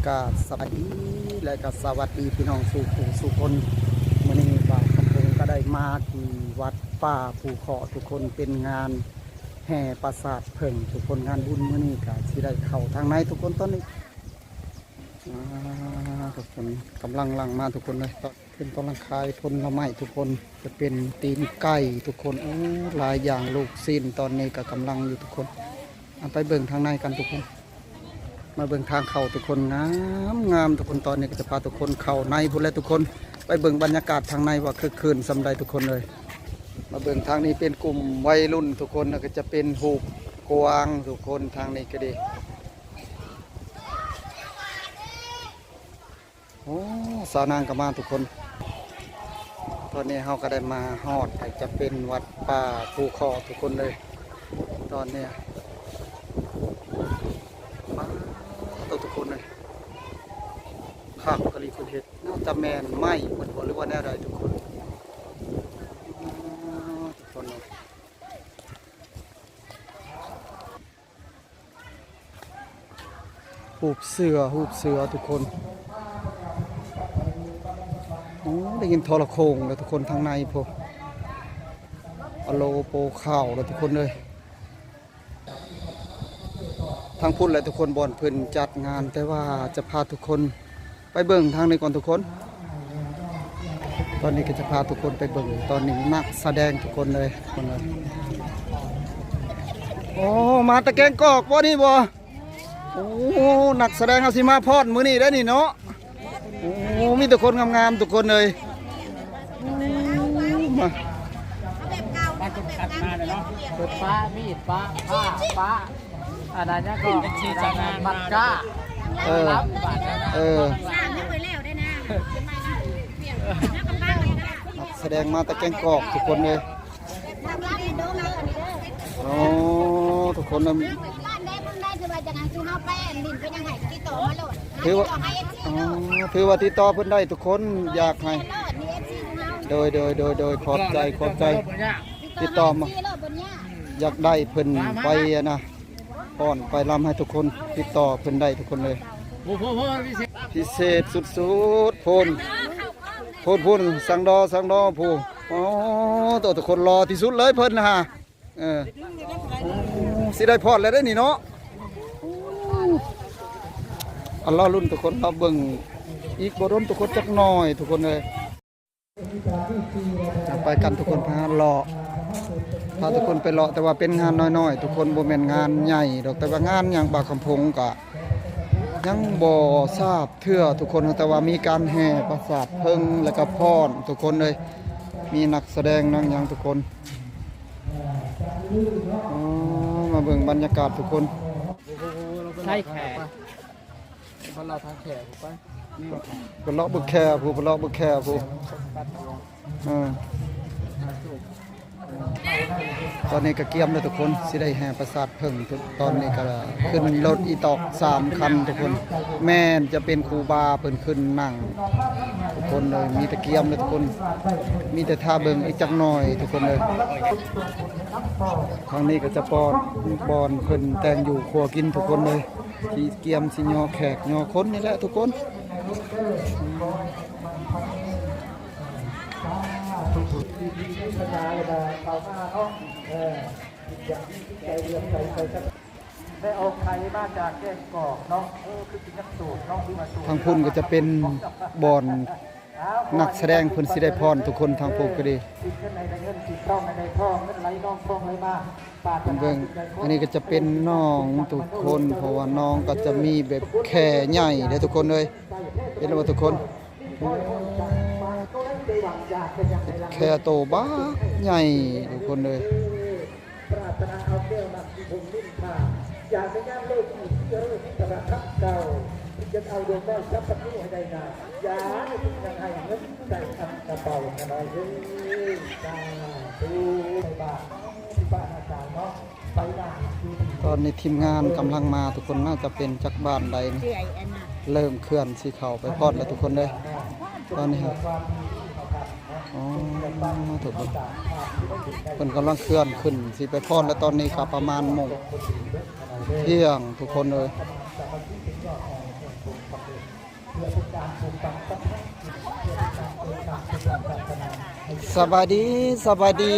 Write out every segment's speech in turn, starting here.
ກາບສະບາຍດີ ແລະກະສະຫວັດດີພີ່ນ້ອງສູ່ຜູ້ສູ່ຄົນ. ມື້ນີ້ບ່າວຄຳພົງກະໄດ້ມາທີ່ວັດປ່າພູເຄາະທຸກຄົນ ເປັນງານແຫ່ປາສາດເຜິ້ງທຸກຄົນ. ງານບຸນມື້ນີ້ກະຊິໄດ້ເຂົ້າທາງໃນທຸກຄົນ. ຕອນນີ້ ອ່າ ທຸກຄົນກຳລັງຫຼັ່ງມາທຸກຄົນເລີຍ. ເພິ່ນກຳລັງຂາຍຜົນລະໄມ້ທຸກຄົນ ຈະເປັນຕີນໄກ່ທຸກຄົນ. ໂອ້ ຫຼາຍຢ່າງ ລູກຊີ້ນ ຕອນນີ້ກະກຳລັງຢູ່ທຸກຄົນ. ເອົາໄປເບິ່ງທາງໃນກັນທຸກຄົນ. ມາເບິ່ງທາງເຂົ້າທຸກຄົນ ງາມໆ ທຸກຄົນ. ຕອນນີ້ກະຈະພາທຸກຄົນເຂົ້າໃນພຸ້ນແຫຼະທຸກຄົນ. ໄປເບິ່ງບັນຍາກາດທາງໃນວ່າຄຶກຄື້ນສ່ຳໃດທຸກຄົນເອີຍ. ມາເບິ່ງທາງນີ້ເປັນກຸ່ມໄວລຸ້ນທຸກຄົນ ແລ້ວກະຈະເປັນຮູບກວາງທຸກຄົນ. ທາງນີ້ກະດີ ໂອ້ ສາວນາງກະມາທຸກຄົນ. ຕອນນີ້ເຮົາກະໄດ້ມາຮອດ ຈະເປັນວັດປ່າພູເຄາະທຸກຄົນເລີຍ. ຕອນນີ້ ປາດໂທ້ ທຸກຄົນເອີຍ ຄັກອີ່ຫຼີເພິ່ນເຮັດ. ໜ້າຈະແມ່ນໄມ້ເພິ່ນບໍ ຫຼືວ່າແນວໃດທຸກຄົນ. ທຸກຄົນເອີຍ ຮູບເສືອ ຮູບເສືອທຸກຄົນ. ໂອ້ ໄດ້ຍິນທໍລະໂຂງແລ້ວທຸກຄົນ ທາງໃນພຸ້ນ. ອາໂລໂປຂ່າວແລ້ວທຸກຄົນເອີຍ. ທາງພຸ້ນແຫຼະທຸກຄົນ ບ່ອນເພິ່ນຈັດງານ ແຕ່ວ່າຈະພາທຸກຄົນ ໄປເບິ່ງທາງນີ້ກ່ອນທຸກຄົນ. ຕອນນີ້ກະຈະພາທຸກຄົນໄປເບິ່ງ ຕອນນີ້ນັກສະແດງທຸກຄົນເລີຍ. ໂອ້ ມາແຕ່ແກ້ງກອກບໍ່ນີ້ບໍ່? ໂອ້ ນັກສະແດງເຮົາຊິມາພ້ອນມື້ນີ້ໄດ໋ນີ້ເນາະ. ໂອ້ ມີແຕ່ຄົນງາມໆ ທຸກຄົນເອີຍ. ໂອ້ ມາ ປາຈົນກັດມາເລີຍເນາະ. ເປີດປາ ມີດປາ ຜ້າປາ ອັນນັ້ນຫຍັງກໍມັດກ້າ. ເອີ ເອີ ນັກສະແດງມາແຕ່ແກ້ງກອກທຸກຄົນເລີຍ. ໂອ້ ທຸກຄົນນະ ຖືວ່າ ອໍ ຖືວ່າຕິດຕໍ່ເພິ່ນໄດ້ທຸກຄົນ ຢາກໃຫ້ ໂດຍ ໂດຍ ໂດຍ ໂດຍ ຂອບໃຈ ຂອບໃຈ. ຕິດຕໍ່ມາ ຢາກໄດ້ເພິ່ນໄປ ອັນນະ ຟ້ອນໄປລຳໃຫ້ທຸກຄົນ ຕິດຕໍ່ເພິ່ນໄດ້ທຸກຄົນເລີຍ. ພິເສດສຸດໆ ພຸ້ນ ພຸ້ນ ພຸ້ນ ສັງດໍ ສັງດໍ ຜູ້ ໂອ້ ໂຕ ທຸກຄົນຫຼໍ່ທີ່ສຸດເລີຍເພິ່ນນະ. ເອີ ໂອ້ ຊິໄດ້ພອດແລ້ວເດ້ນີ້ເນາະ. ອັນ ລໍລຸ້ນທຸກຄົນ ລໍເບິ່ງອີກບໍ່ດົນທຸກຄົນ ຈັກໜ້ອຍທຸກຄົນເອີຍ. ໄປກັນທຸກຄົນ ພາເລາະ ພາທຸກຄົນໄປເລາະ ແຕ່ວ່າເປັນງານນ້ອຍໆ ທຸກຄົນ ບໍ່ແມ່ນງານໃຫຍ່ດອກ ແຕ່ວ່າງານຫຍັງ ບ່າວຄຳພົງກະຍັງບໍ່ຊາບເທື່ອທຸກຄົນ ແຕ່ວ່າມີການແຫ່ປາສາດເຜິ້ງ ແລ້ວກະຟ້ອນທຸກຄົນເອີຍ. ມີນັກສະແດງນັກຫຍັງທຸກຄົນ. ອໍ ມາເບິ່ງບັນຍາກາດທຸກຄົນ ໃສ່ແຂກ ໄປເລາະເບິ່ງແຂກ ໄປເລາະເບິ່ງແຂກ ຜູ້ ໄປເລາະເບິ່ງແຂກ ຜູ້ ເອີ ຕອນນີ້ກະກຽມແລ້ວທຸກຄົນ ຊິໄດ້ແຫ່ປາສາດເຜິ້ງ. ຕອນນີ້ກະຂຶ້ນລົດອີຕອກສາມຄັນທຸກຄົນ ແມ່ນຈະເປັນຄູບາເພິ່ນຂຶ້ນນັ່ງທຸກຄົນເອີຍ. ມີແຕ່ກຽມເລີຍທຸກຄົນ ມີແຕ່ຖ້າເບິ່ງອີກຈັກໜ້ອຍທຸກຄົນເອີຍ. ທາງນີ້ກະຈະປອດບ່ອນເພິ່ນແຕ່ງຢູ່ຄົວກິນທຸກຄົນເອີຍ ທີ່ກຽມຊິຍໍແຂກຍໍຄົນນີ້ແຫຼະທຸກຄົນ. ໄດ້ເອົາໄຂ່ມາຈາກແກ້ງກອກເນາະ ເອີ ຄືຊິຍັງໂສດເນາະ ຫຼືວ່າໂສດ. ທາງພຸ້ນກະຈະເປັນບ່ອນນັກສະແດງເພິ່ນຊິໄດ້ຟ້ອນທຸກຄົນ ທາງພຸ້ນກະດີ. ເບິ່ງ ອັນນີ້ກະຈະເປັນໜອງທຸກຄົນ ເພາະວ່າໜອງກະຈະມີແບບແຄໃຫຍ່ເດ້ທຸກຄົນເອີຍ. ເຫັນແລ້ວບໍ່ທຸກຄົນ? ແຄໂຕບັກໃຫຍ່ທຸກຄົນເອີຍ. ປາດຖະໜາເອົາແກ້ວນຳທີ່ພົມນິນທາ ຢາກໄດ້ງາມເລີດທີ່ເສຍເລີດທີ່ຕະຫຼາດທັບເກົ່າ ທີ່ຈະເອົາດວງນ້ອຍສັບປະຕູໃຫ້ໄດ້ນາ ຢ່າໄດ້ຄິດຫຍັງໃຫ້ເງິນໃສ່ອັນກະເປົາຂະນ້ອຍເອີຍ. ສາທຸ ບາດທີ່ບ້ານອາຈານເນາະ. ຕອນນີ້ທີມງານກຳລັງມາທຸກຄົນ ໜ້າຈະເປັນຈັກບ້ານໃດນີ້ ເລີ່ມເຄື່ອນຊິເຂົ້າໄປພອດແລ້ວທຸກຄົນເດີ. ຕອນນີ້ ອໍ ທຸກຄົນ ເພິ່ນກຳລັງເຄື່ອນຂຶ້ນຊິໄປພອດແລ້ວ. ຕອນນີ້ກະປະມານໂມງທ່ຽງທຸກຄົນເອີຍ. ສະບາຍດີ ສະບາຍດີ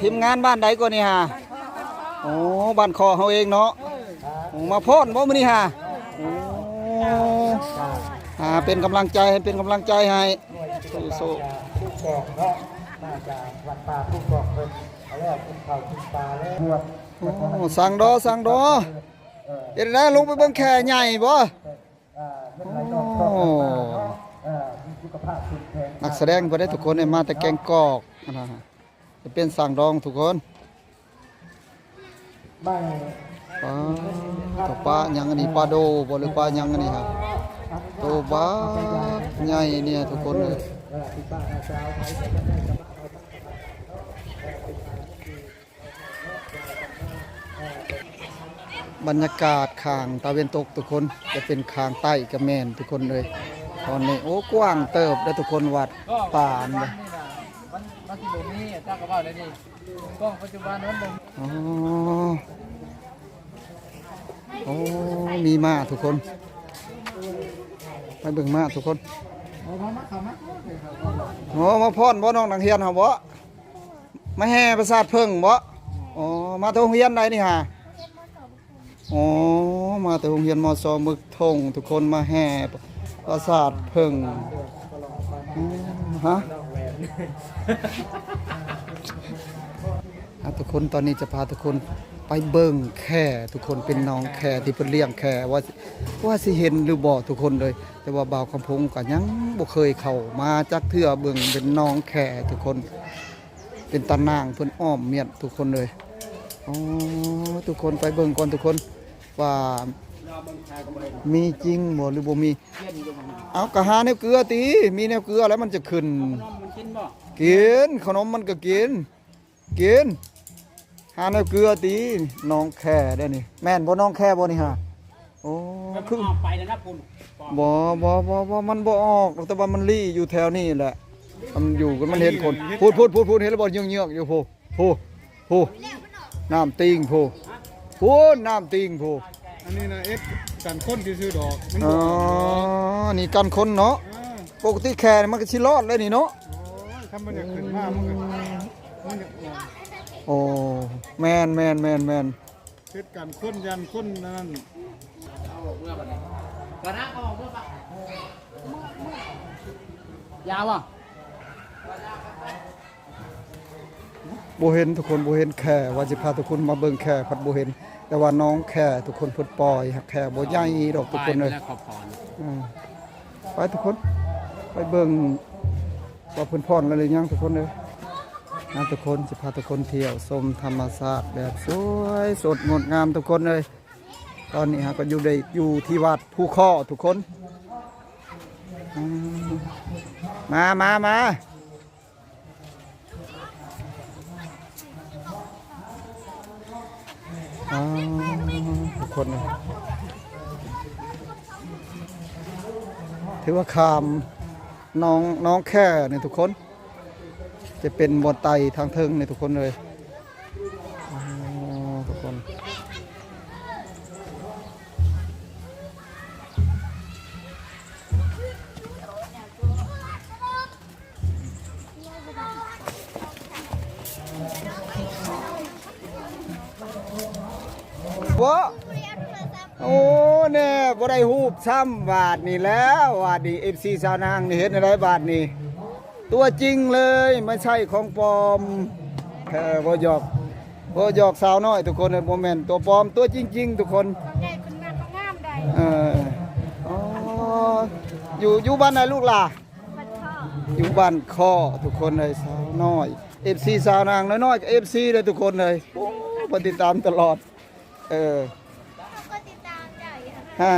ທີມງານບ້ານໃດກ່ອນນີ້ຫາ? ໂອ້ ບ້ານຄໍເຮົາເອງເນາະ. ໂອ້ ມາພ້ອນບໍ່ມື້ນີ້ຫາ? ໂອ້ ອ່າ ເປັນກຳລັງໃຈ ເປັນກຳລັງໃຈໃຫ້ ສູ້ໆ ຜູ້ກອງເນາະ ມາຈາກວັດປ່າຜູ້ກອງເພິ່ນ ແລ້ວກິນເຂົ້າກິນປາແລ້ວ. ໂອ້ ສັງດໍ ສັງດໍ ເອີ ເຮັດແນວໃດ ລົງໄປເບິ່ງແຂ້ໃຫຍ່ບໍ່? ໂອ້ ນັກສະແດງເພິ່ນໄດ້ທຸກຄົນ ມາແຕ່ແກງກອກ ຈະເປັນສັງດອງທຸກຄົນ. ປາ ຕົວປາຫຍັງອັນນີ້? ປາໂດບໍ່ ຫຼືປາຫຍັງອັນນີ້ຮະ? ໂຕບັກໃຫຍ່ເນຍທຸກຄົນເອີຍ. ບັນຍາກາດຂ້າງຕາເວັນຕົກທຸກຄົນ ຈະເປັນຂ້າງໃຕ້ກະແມ່ນທຸກຄົນເອີຍ. ຕອນນີ້ ໂອ້ ກວ້າງເຕີບເດີທຸກຄົນ ວັດປ່ານີ້. ມັນ ມັນຊິບໍ່ມີ ເຈົ້າກໍເວົ້າແນວນີ້ ກ້ອງປັດຈຸບັນມັນບໍ່ມີ. ອໍ ໂອ້ ມີມ້າທຸກຄົນ ໄປເບິ່ງມ້າທຸກຄົນ. ອໍ ມາພ້ອນບໍ່ ນ້ອງນັກຮຽນເຮົາບໍ່? ມາແຫ່ປາສາດເຜິ້ງບໍ່? ອໍ ມາແຕ່ໂຮງຮຽນໃດນີ້ຫາ? ອໍ ມາແຕ່ໂຮງຮຽນ ມສ ເມືອງທົ່ງ ທຸກຄົນ ມາແຫ່ປາສາດເຜິ້ງ. ຮະ ອ່າ ທຸກຄົນ ຕອນນີ້ຈະພາທຸກຄົນໄປເບິ່ງແຂ້ທຸກຄົນ ເປັນໜອງແຂ້ທີ່ເພິ່ນລ້ຽງແຂ້ ວ່າ ວ່າຊິເຫັນຫຼືບໍ່ທຸກຄົນເອີຍ. ແຕ່ວ່າບ່າວຄຳພົງກໍຍັງບໍ່ເຄີຍເຂົ້າມາຈັກເທື່ອ ເບິ່ງເປັນໜອງແຂ້ທຸກຄົນ. ເປັນຕາໜ່າງເພິ່ນອ້ອມມຽດທຸກຄົນເອີຍ. ໂອ້ ທຸກຄົນໄປເບິ່ງກ່ອນທຸກຄົນ ວ່າມີຈິງບໍ່ ຫຼືບໍ່ມີ. ເອົາ ກະຫາແນວເກືອຕິ ມີແນວເກືອແລ້ວມັນຈະຂຶ້ນ. ເອົາຂະໜົມມັນກິນບໍ່? ກິນ ຂະໜົມມັນກະກິນ ກິນ. ຫາແນວເກືອຕິ ໜອງແຂ້ເດ້ນີ້. ແມ່ນບໍ່ ໜອງແຂ້ບໍ່ນີ້ຫາ? ໂອ້ ມັນ ຄື ອອກໄປແລ້ວນະພຸ້ນ. ບໍ່ ບໍ່ ບໍ່ ບໍ່ ມັນບໍ່ອອກ ແຕ່ວ່າມັນລີ້ຢູ່ແຖວນີ້ແຫຼະ. ມັນຢູ່ ມັນເຫັນຄົນ ເຫັນ ພຸ້ນ ພຸ້ນ ພຸ້ນ ເຫັນແລ້ວບໍ່? ເຍືອກໆຢູ່ພຸ້ນ ພຸ້ນ ພຸ້ນ ນ້ຳຕີງພຸ້ນ ພຸ້ນ ນ້ຳຕີງພຸ້ນ. ອັນນີ້ນະ ເຮັດກັນຄົນຊື່ໆດອກ ມັນບໍ່ອອກ. ອໍ ນີ້ກັນຄົນເນາະ. ເອີ ປົກກະຕິແຂ້ມັນກໍຊິລອດແລ້ວນີ້ເນາະ. ໂອ້ຍ ຄັນມັນຢາກຂຶ້ນມາ ມັນກໍ ມັນຢາກອອກ. ໂອ້ ແມ່ນ ແມ່ນ ແມ່ນ ແມ່ນ. ເຮັດກັນຄົນ ຢ້ານຄົນນັ້ນ. ກະນະ ອອກເມືອປະ ຢາວະ ບໍ່ເຫັນທຸກຄົນ ບໍ່ເຫັນແຂ້ ວ່າຊິພາທຸກຄົນມາເບິ່ງແຂ້ ພັດບໍ່ເຫັນ. ແຕ່ວ່າໜອງແຂ້ທຸກຄົນ ເພິ່ນປ່ອຍ ແຂ້ບໍ່ໃຫຍ່ດອກທຸກຄົນເອີຍ. ໄປທຸກຄົນ ໄປເບິ່ງວ່າເພິ່ນຜ່ອນແລ້ວຫຼືຍັງທຸກຄົນເອີຍ. ນະ ທຸກຄົນ ຊິພາທຸກຄົນທ່ຽວຊົມທຳມະຊາດແບບສວຍສົດງົດງາມທຸກຄົນເອີຍ. ຕອນນີ້ເຮົາກໍຢູ່ໄດ້ ຢູ່ທີ່ວັດພູຄໍ້ທຸກຄົນ. ອືມ ມາ ມາ ມາ. ອ້າວ ທຸກຄົນເອີຍ ຖືວ່າຂ້າມໜອງ ໜອງແຂ້ນີ້ທຸກຄົນ ຈະເປັນບ່ອນໄຕ່ທາງເທິງນີ້ທຸກຄົນເອີຍ. ອໍ ທຸກຄົນ ບໍ່ ໂອ້ ແນ່ ບໍ່ໄດ້ຮູບຊ້ຳບາດນີ້ແລ້ວ ບາດນີ້ ເອັຟຊີ ຊາວນາງນີ້ ເຮັດແນວໃດບາດນີ້? ຕົວຈິງເລີຍ ບໍ່ໃຊ່ຂອງປອມ. ເອີ ບໍ່ຢອກ ບໍ່ຢອກສາວນ້ອຍທຸກຄົນເອີຍ ບໍ່ແມ່ນຕົວປອມ ຕົວຈິງໆ ທຸກຄົນ. ເອີ ອໍ ຢູ່ ຢູ່ບ້ານໃດລູກຫຼ້າ? ຢູ່ບ້ານຄໍ້ທຸກຄົນເອີຍ ສາວນ້ອຍ ເອັຟຊີ ຊາວນາງນ້ອຍໆ ກໍເອັຟຊີເດີທຸກຄົນເອີຍ. ໂອ້ ເພິ່ນຕິດຕາມຕະຫຼອດ. ເອີ ຮະ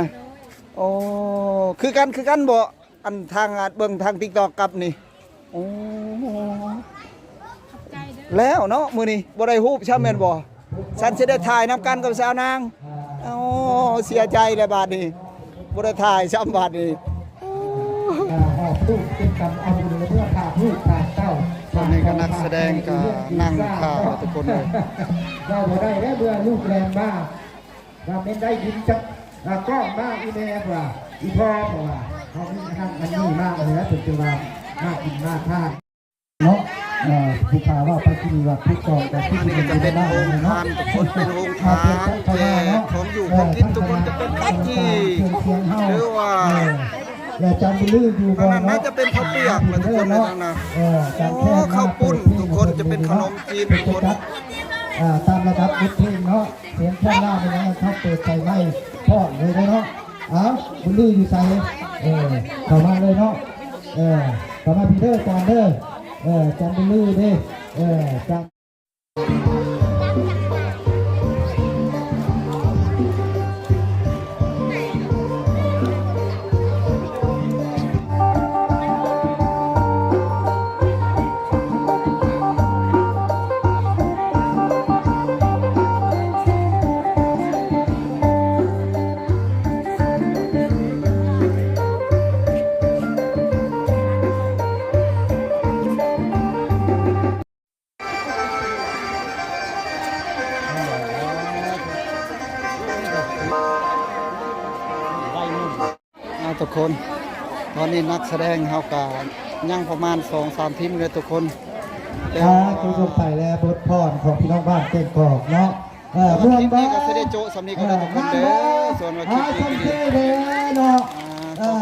ໂອ້ ຄືກັນ ຄືກັນບໍ່? ອັນທາງ ເບິ່ງທາງຕິກຕັອກກັບນີ້. ໂອ້ ແລ້ວເນາະ ມື້ນີ້ບໍ່ໄດ້ຮູບຊ້ຳແມ່ນບໍ່? ສັນຊິໄດ້ຖ່າຍນຳກັນກັບສາວນາງ. ໂອ້ ເສຍໃຈແລ້ວບາດນີ້ ບໍ່ໄດ້ຖ່າຍຊ້ຳບາດນີ້. ອ່າ ຮອບລູກເປັນກຳເອົາບຸນເມືອພາກລູກພາກເຕົ້າ. ຕອນນີ້ກໍນັກສະແດງກໍນັ່ງຖ້າແລ້ວທຸກຄົນເອີຍ. ເວົ້າບໍ່ໄດ້ແລ້ວ ເມື່ອລູກແລ່ນມາ ວ່າແມ່ນໄດ້ຍິນຈັກ ອ່າ ກ້ອງມາອີແມ່ວ່າ ອີ່ພໍ່ ເພາະວ່າເຮົາມີອັນນັ້ນອັນນີ້ມາ ອັນນີ້ແຫຼະເພິ່ນຈຶ່ງວ່າມາກິນມາທານເນາະ. ເອີ ຜູ້ຂ້າເວົ້າໄປທີ່ນີ້ວ່າຜູ້ກອງກັບຜູ້ ອັນນີ້ກໍຈະເປັນໂຮງທານທຸກຄົນ ເປັນໂຮງທານແຈກຂອງຢູ່ຂອງກິນທຸກຄົນ ຈະເປັນເຂົ້າຈີ່ ຫຼືວ່າ ແລະ ຈຳລືຢູ່ບໍ່ເນາະ ນັ້ນຈະເປັນເຂົ້າປຽກແຫຼະທຸກຄົນເນາະ. ເອີ ໂອ້ ເຂົ້າປຸ້ນທຸກຄົນ ຈະເປັນຂະໜົມຈີນທຸກຄົນ ເອີ ຕາມລະດັບບົດເພງເນາະ. ສຽງແຄນລາວນີ້ນະ ເຂົາເປີດໄຟໄໝ້ພ້ອມເລີຍເນາະ. ເອົາ ບຸນລືຢູ່ໃສ? ເອີ ເຂົ້າມາເລີຍເນາະ. ເອີ ເຂົ້າມາພີ້ເດີ ຈານເດີ. ເອີ ຈານບຸນລືເດ້. ເອີ ຈານ ອ່າ ທຸກຄົນ ຕອນນີ້ນັກສະແດງເຮົາກະຍັງປະມານສອງສາມທີມເດີທຸກຄົນ. ອ່າ ຄືລົງໄປແລ້ວ ບົດພອນຂອງພີ່ນ້ອງບ້ານແກ້ງກອກເນາະ. ເອີ ມ່ວນບໍ່? ຄລິບນີ້ກໍຊິໄດ້ໂຈະສ່ຳນີ້ກ່ອນເດີທຸກຄົນເດີ. ເອີ ສ່ວນວ່າຄລິບນີ້ກໍດີແທ້ເນາະ. ອ່າ ເອີ